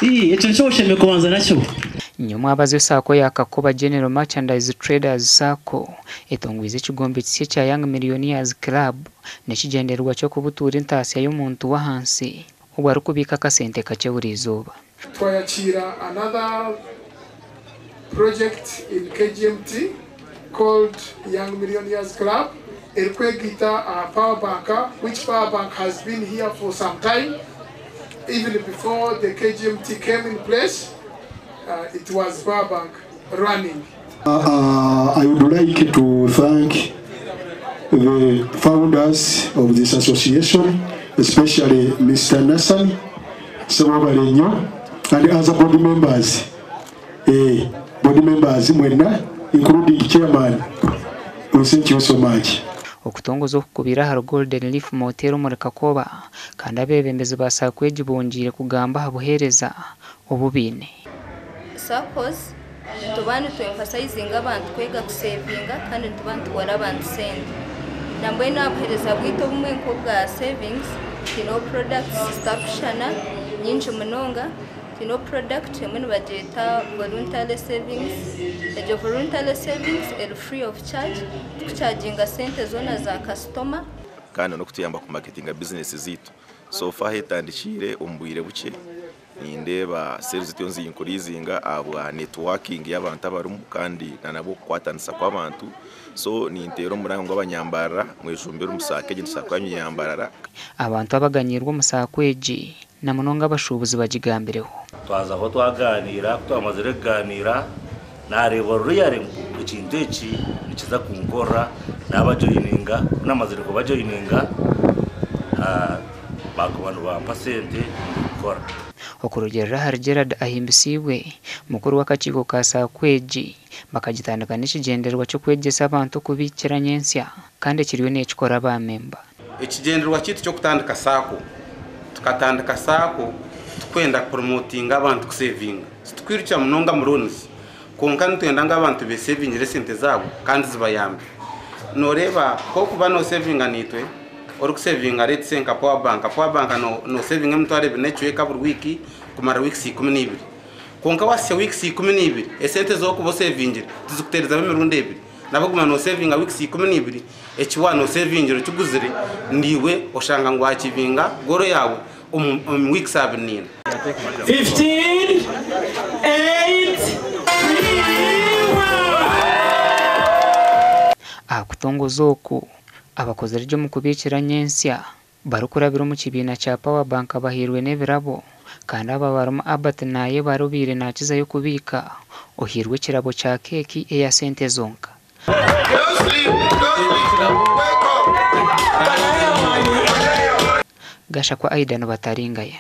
Ii, Ekyo nikyo oshemereire kubanza nakyo. Nyomwabazyo SACCO ya Kakoba General Merchandise Traders Sacco etongwize ekigombe kisya ekya Young Millionaires Club n'ekigyendererwa ky'okubutuura entaasya y'omuntu w'ahansi obwo arikubiika akasente kakye buri izooba. Twayakiira another project in KGMT called Young Millionaires Club erikwegaita aha Power Bank, which Power Bank has been here for some time even before the KGMT came in place. It was Power Bank running. I would like to thank the founders of this association, especially Mr. Nassan Ssebabalenyo and other board members. Board members mwena, including chairman. We thank you so much. Okutongoza oku kubaire ahari Golden Leaf Motel omuri Kakoba kandi abeebembezi ba SACCO egi bongiire kugamba aha buheereza obu baine. SACCOs nituba nitwemphasizinga abantu kwega kusevinga kandi nituba nituhora abantu sente. Nambwenu aha buheereza bwaitu obumwe nk'obwa savings, twineho products zitarikushushana nyingi munonga. Twineho product emwe nibagyeta voluntary savings. Egyo voluntary savings eri free of charge, tikucharginga sente zoona za kasitoma. Kandi n'okutuyamba kumarketinga bizinesi zaitu. So far ahu etandikire omu bwire bukye, nindeeba sales ziriyo niziincreasinga ahabwa networking y'abantu abarimu kandi na nabwo okukwatanisa kw'abantu. So ninteera omuranga ngu abanyambarara mwejumbire omu SACCO egi, SACCO y'abanyambarara. Abantu abaganyirwe omu SACCO egi na munonga abashuubuzi bagigambireho. Twazaho twaganira, ku twamazire kuganira nareeba ruriyare ngu ekintu eki nikiza kunkorera, nabajoininga. Kunamazire kubajoininga, bakuba nibampa sente ndikukora. Okurugiirira ahari Gerard Ahimbisibwe, mukuru w'akakiiko ka SACCO egi, bakagitandika n'ekigyendererwa ky'okwegyesa abantu okubiikira nyentsya kandi ekiriyo nekikora abamemba. Ekigyendererwa kyaitu ky'okutandika SACCO, tukatandika SACCO tukwenda kupromotinga abantu kusevinga. Titukwirukira munonga mu loans, kwonka nitwenda ngu abantu besevingire esente zaabo kandi zibayambe. Noreeba kokuba nosevinga niitwe, orikusevinga, let's say nka Power Bank, Power Bank nosevinga 21 1/4 buri wiiki kumara weeks 12. Kwonka wasya weeks 12, esente zokuba osevingire tizikuterezamu emirundi ebiri. Nabo guma nosevinga weeks 12, eki wa nosevingire okiguzire ndiwe oshanga ngu wakivinga goal yawe omu weeks 24. 15, 8, 3, Aha kutongoza oku, abakozire gye omu kubiikira nyentsya barikurabira omu kibiina kya Power Bank bahairwe n'ebirabo kandi aba barimu Albert Nayebare obaire nakizayo kubiika, ohairwe ekirabo kya keeki eya sente zonka. Don't sleep, don't sleep. Wake up. Gashakwa Aidan Bataringaya.